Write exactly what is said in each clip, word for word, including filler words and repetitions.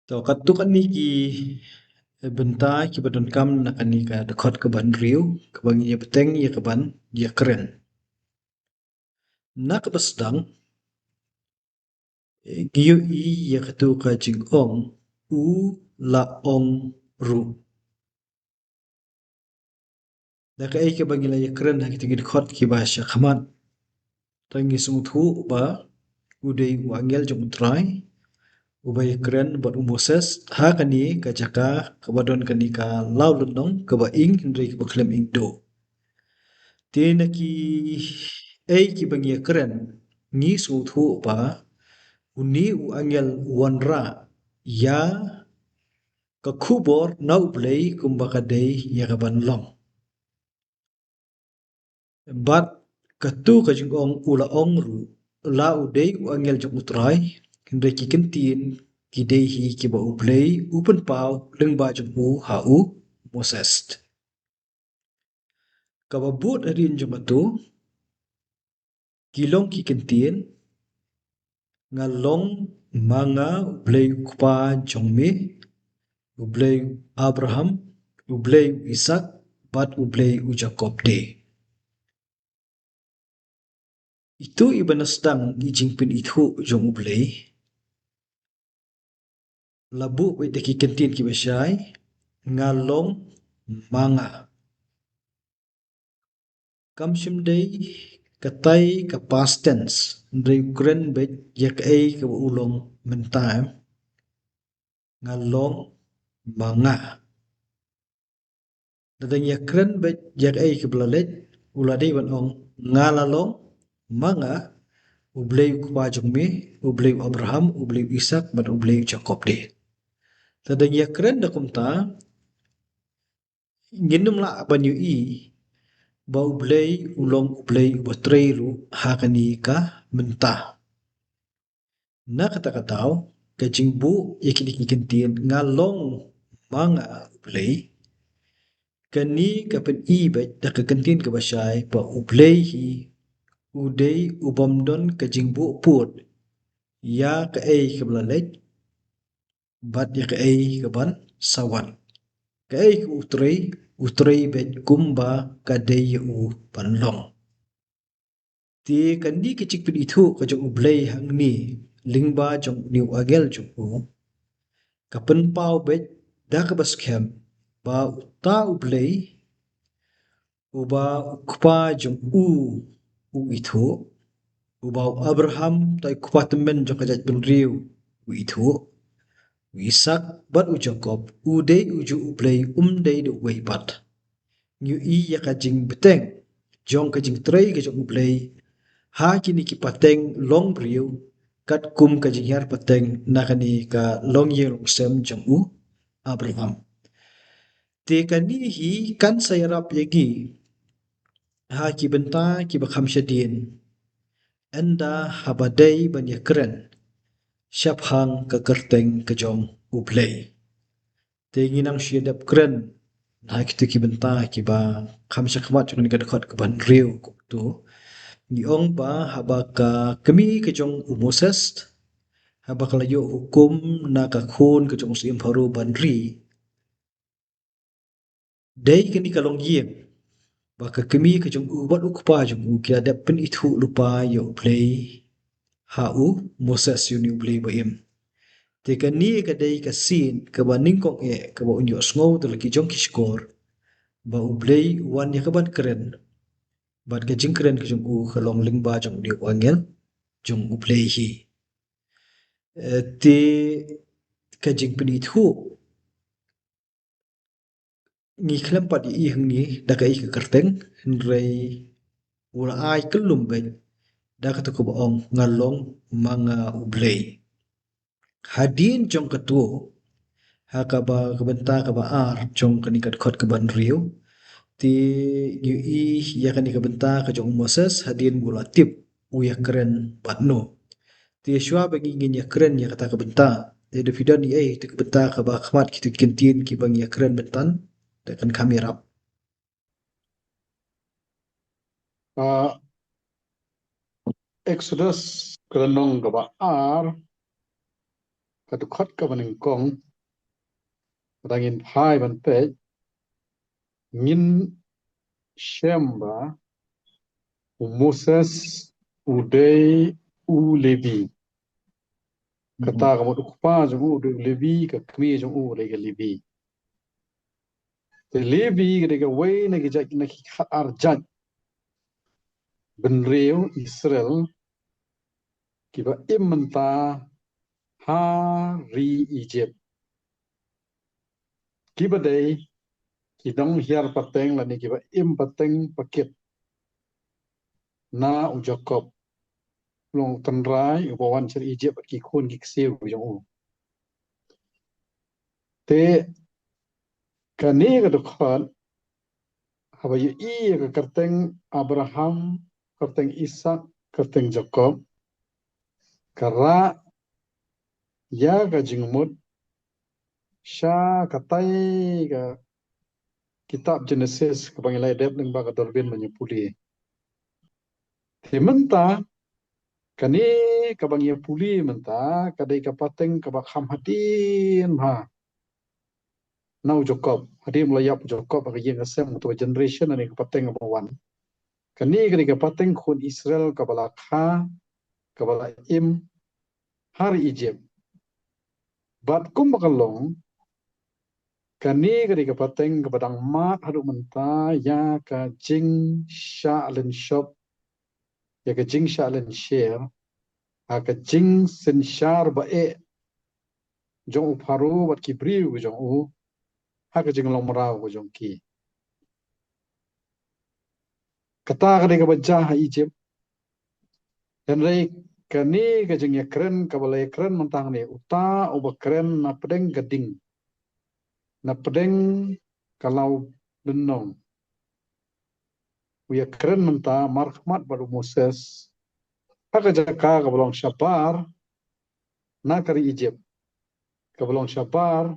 To, katto katne ki bynta kiba donkam na kane ka dkhot kaba hynriew, kaba ngi ïa bteng ïa kaban ïakren. Na kaba sdang, ngi ïohi ïa katto ka jingong, u la ong ruh. Da kaei kaba ngi la ïakren ha kito ki dkhot kiba sha khmat, te ngi sngewthuh ba u dei u angel jong U Trai uba ïakren bad u Moses ha kane ka jaka kaba don kane ka law lynnong kaba ing hynrei kaba khlem ing duh. Te na kiei kiba ngi ïakren, ngi sngewthuh ba une u angel u wanrah ïa ka khubor na U Blei kumba ka dei ïa kaban long. Bad katto ka jingong u la ong ruh, la u dei u angel jong U Trai, hynrei ki ktien ki dei hi kiba U Blei u pynpaw lyngba jong u ha u Moses. Kaba bud hadien jong kato, ki long ki ktien, nga long ma nga U Blei u kpa jong me, U Blei u Abraham, U Blei u Isak, bad U Blei u Jakob de. Ito iba na sdang i jingpynithuh jong U Blei, la buh beit da ki ktien kiba shai, nga long ma nga. Kam shym dei katai ka past tense, hynrei u kren beit ïa kaei kaba u long mynta. Nga long ma nga. Lada ngi ïakren beit ïa kaei kaba la leit, u la dei ban ong, nga la long ma nga, U Blei u kpa jong me, U Blei u Abraham, U Blei u Isak, bad U Blei u Jakob de. Lada ngi ïakren da kumta, ngin ym lah ban ïohi ba U Blei u long U Blei uba trei ruh ha kane ka bynta. Na kata ka daw, ka jingbuh ïa kine ki ktien, nga long ma nga U Blei, kane ka pyni beit da ka ktien kaba shai ba U Blei hi u dei u bym don ka jingbuh pud ïa kaei kaba la leit bad ïa kaei kaban sa wan. Kaei ka u trei, u trei beit kumba ka dei ïa u ban long. Te kane ka jingpynithuh ka jong U Blei hangne lyngba jong une u angel jong u, ka pynpaw beit da kaba skhem ba uta U Blei uba u kpa jong u u ithuh, uba u Abraham, uta u kpa tymmen jong ka jaitbynriew, u ithuh, u Isak bad u Jakob, u dei u juh U Blei, um dei da uwei pat. Ngi ïohi ïa ka jingbteng jong ka jingtrei ka jong U Blei ha kine ki pateng longbriew, katkum ka jinghiar pateng na kane ka longïing longsem jong u Abraham. Te kane hi kan sa ïarap ïa ngi ha ki bynta kiba kham shadien, ynda haba dei ban ïakren shaphang ka kyrteng ka jong U Blei. Te ngi nang shu ïa dep kren ha kito ki bynta kiba kham shakhmat jong kane ka dkhot kaba hynriew. Kumto ngi ong ba haba ka kmie ka jong u Moses, haba ka la ïoh hukum na ka khun ka jong u syiem Pharaoh ban ri, dei kane ka longïing ba ka kmie ka jong u bad u kpa jong u ki la dep pynithuh lypa ïa U Blei ha u Moses, ïa une U Blei ba im. Te kane ka dei ka sien kaba nyngkong eh kaba un ïohsngew da la ki jong ki shkor ba U Blei u wan ïa kaban kren, bad ka jingkren ka jong u ka long lyngba jong une u angel jong U Blei hi. Eh, te ka jingpynithuh ngi khlem pat ïohi hangne da kaei ka kyrteng, hynrei u la ai kyllum beit da kato kaba ong, nga long ma nga U Blei. Hadien jong kato, ha kaba, ka bynta kaba ar jong kane ka dkhot kaba hynriew, te ngi ïohi ïa kane ka bynta ka jong u Moses hadien ba u la tip u ïakren bad no. Te shuwa ba ngi ngin ïakren ïa kata ka bynta, te da phi don ei ei te ka bynta kaba khmat, kito ki kyntien kiba ngi ïakren bynta, te kan kham ïarap. Ah, Exodus ka lynnong kaba ar, ka dkhot kaba nyngkong, lada ngin phai ban peit, ngin shem ba u Moses u dei u Levi. Kata ka mut u kpa jong u u dei u Levi, ka kmie jong u u dei ka Levi. Te Levi ka dei kawei na ki jait, na ki khatar jait bynriew Israel kiba im mynta ha ri Egypt. Kiba dei ki nonghiar pateng lane kiba im pateng pakit na u Jakob, long tynrai uba wan sha Egypt bad ki khun ki ksiew jong u. Te kane ka dkhot, haba ïohi ïa ka kyrteng Abraham, kyrteng Isak, kyrteng Jakob, ka rah ïa ka jingmut sha katai ka kitab Genesis kaba ngi la dep lyngba ka Dorbin ban ïa pule. Te mynta kane kaba ngi ïa pule mynta ka dei ka pateng kaba kham hadien ha na u Jakob, hadien ba la ïap u Jakob ha ka ïing ka sem, kato ka generation, kane ka pateng kaba wan. Kane ka dei ka pateng khun Israel kaba la kha, kaba la im ha ri Egypt. Bad kumba ka long, kane ka dei ka pateng kaba dang mad haduh mynta ïa ka jingshah lynshop, ïa ka jingshah lynsher, ha ka jingsynshar ba eh jong u Pharaoh bad ki briew ka jong u ha ka jinglong mraw ka jong ki. Kata ka dei kaba jia ha Egypt. Hynrei kane ka jingïakren kaba la ïakren mynta hangne, uta uba kren na pdeng ka ding, na pdeng ka law lynnong, u ïakren mynta markhmat bad u Moses ha ka jaka kaba long shabar na ka ri Egypt, kaba long shabar,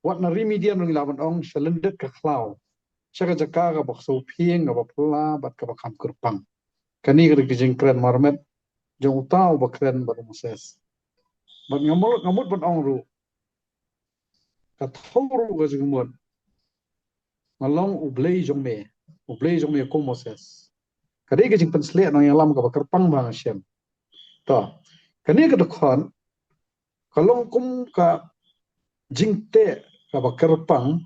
wat na ri Midian ruh ngi lah ban ong, sha lyndet ka khlaw, sha ka jaka kaba sngewphieng, kaba pla bad kaba kham kyrpang. Kane ka dei ka jingkren marmet jong uta uba kren bad u Moses. Bad nga mut, nga mut ban ong ruh, ka thew ruh ka jingmut, nga long U Blei jong me, U Blei jong me ko Moses. Ka dei ka jingpynsleh nongïalam kaba kyrpang ba nga shem. To, kane ka dkhot ka long kum ka jingteh kaba kyrpang,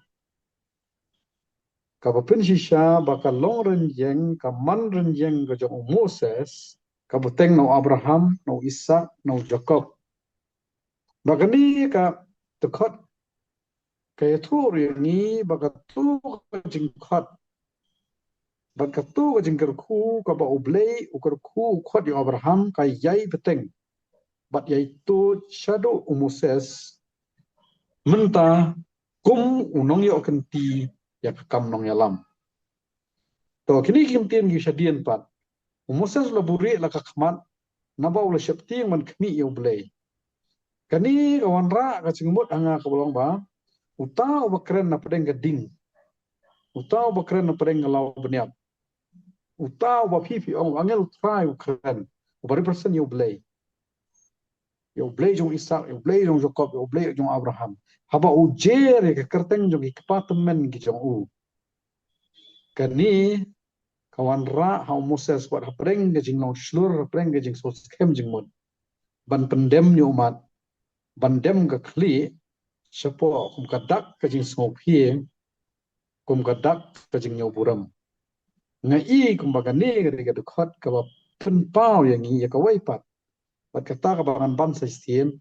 kaba pynshisha ba ka long rynïeng, ka man rynïeng ka jong u Moses, ka bteng na u Abraham, na u Isak, na u Jakob. Ba kane ka dkhot ka ïathuh ïa ngi ba kato ka jingkhot bad kato ka jingkyrkhu kaba U Blei u kyrkhu, u khot ïa u Abraham, ka ïai bteng bad ïai tuid shaduh u Moses mynta kum u nongïoh kynti ïa ka kam nongïalam. To, kine ki ktien ki shadien pat. U Moses la buhrieh la ka khmat naba u la sheptieng ban khmih ïa U Blei. Kane ka wanrah ka jingmut ha nga kaba long ba uta uba kren na pdeng ka ding, uta uba kren na pdeng ka law bniat, uta uba phi phi ong angel U Trai u kren, uba represent ïa U Blei, ïa U Blei jong u Isak, ïa U Blei jong u Jakob, ïa U Blei jong u Abraham, haba u jer ïa ka kyrteng jong ki kpa tymmen ki jong u. Kane ka wanrah ha u Moses wat hapdeng ka jinglong shlur, hapdeng ka jingsngewskhem jingmut, ban pyndem ïa u mat, ban dem ka khlieh shapoh kum ka dak ka jingsngewphieng, kum ka dak ka jingñiewburom. Nga i kumba kane ka dei ka dkhot kaba pynpaw ïa ngi ïa kawei pat, bad kata kaba ngan ban sa shisien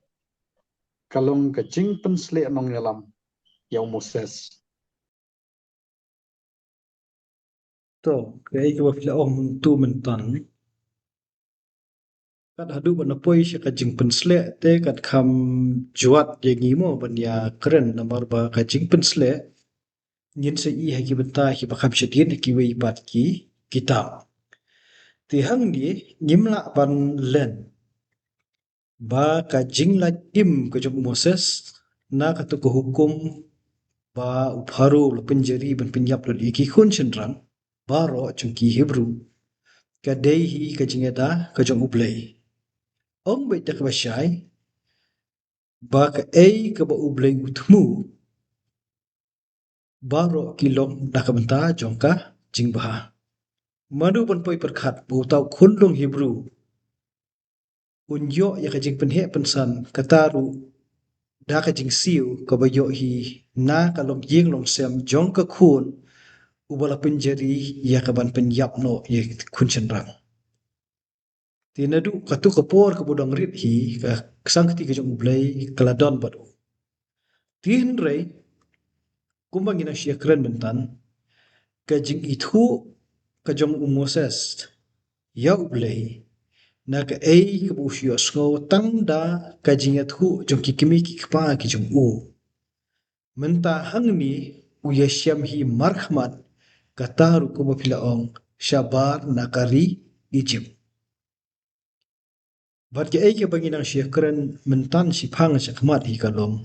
ka long ka jingpynsleh nongïalam ïa u Moses. To, kaei kaba phi la ong mynta myntan, kat haduh ba na poi sha ka jingpynsleh te kat kham jwat ïa ngi mo ban ïakren, namar ba ka jingpynsleh ngin sa i ha ki bynta kiba kham shadien ha kiwei pat ki kitab. Te hangne ngim lah ban len ba ka jinglait im ka jong u Moses na kato ka hukum ba u Pharaoh u la pynjari ban pynïap lut ïa ki khun shynrang baroh jong ki Hebru ka dei hi ka jingïada ka jong U Blei. Ong beit da kaba shai, ba kaei kaba U Blei u thmu, baroh ki long na ka bynta jong ka jingbha. Mano ban poi pyrkhat ba uta u khunlung Hebru un ïoh ïa ka jingpynheh pynsan, kata ruh da ka jingsiew kaba ïoh hi na ka longïing longsem jong ka khun uba la pynjari ïa ka ban pynïap noh ïa ki khun shynrang. Te naduh katu ka por kaba u dang rit hi, ka ksangkti ka jong U Blei ka la don bad u. Te hynrei, kumba ngi nang ïakren myntan, ka jingithuh ka jong u Moses ïa U Blei, na kaei kaba u shu ïohsngew tang da ka jingïathuh jong ki kmie ki kpa ki jong u. Mynta hangne u ïashem hi markhmat, kata ruh kumba phi la ong, shabar na ka ri Egypt. Bad kaei kaba ngi nang ïakren myntan shiphang shakhmat hi ka long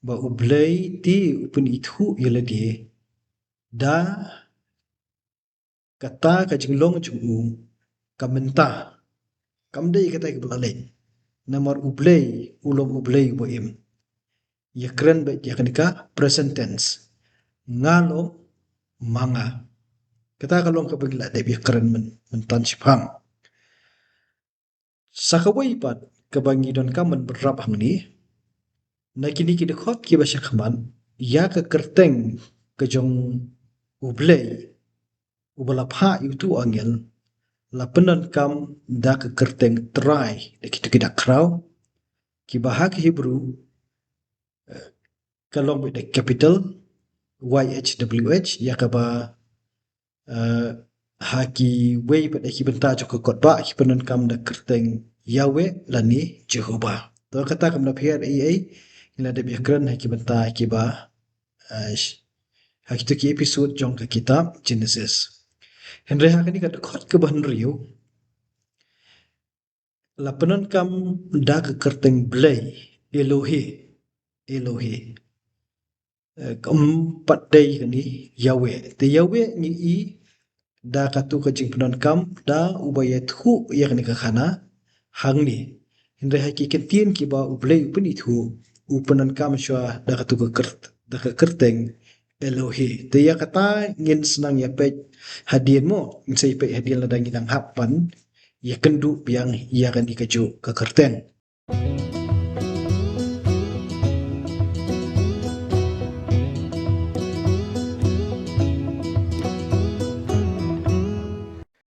ba U Blei te u pynithuh ïa lade da kata ka jinglong jong u ka mynta. Kam dei kata kaba la leit. Namar U Blei u long U Blei uba im. Ïakren beit ïa kane ka present tense. Nga long, ma nga. Kata ka long kaba ngi la dep ïakren myn, myntan shiphang. Sa kawei pat kaba ngi donkam ban bynrap hangne, na kine ki dkhot kiba shakhmat, ïa ka kyrteng ka jong U Blei uba la phah ïa utu u angel la pyndonkam da ka kyrteng Trai, da kitu ki dak khraw kiba ha ka Hebru, eh, ka long beit da capital Y H W H, ïa kaba, eh, ha kiwei pat ki bynta jong ka kot ba ki pyndonkam da kyrteng Yahweh lane Jehovah. To kata kam da pher ei ei, ngi la dep ïakren ha ki bynta kiba, eh, sh-, ha kitu ki episode jong ka kitab Genesis. Hynrei ha kane ka dkhot kaba hynriew, la pyndonkam da ka kyrteng Blei, Elohe, Elohe. Eh, kam pat dei kane Yahweh. Te Yahweh ngi i da katu ka jingpyndonkam da uba ïathuh ïa kane ka khana hangne. Hynrei ha ki kyntien kiba U Blei u pynithuh, u pyndonkam shuwa da katu ka kyrt-, da ka kyrteng Elohe. Te ïa kata ngin sa nang ïa peit hadien mo, ngin sa ïa peit hadien lada ngi nang hap ban ïakynduh biang ïa kane kajuh ka kyrteng.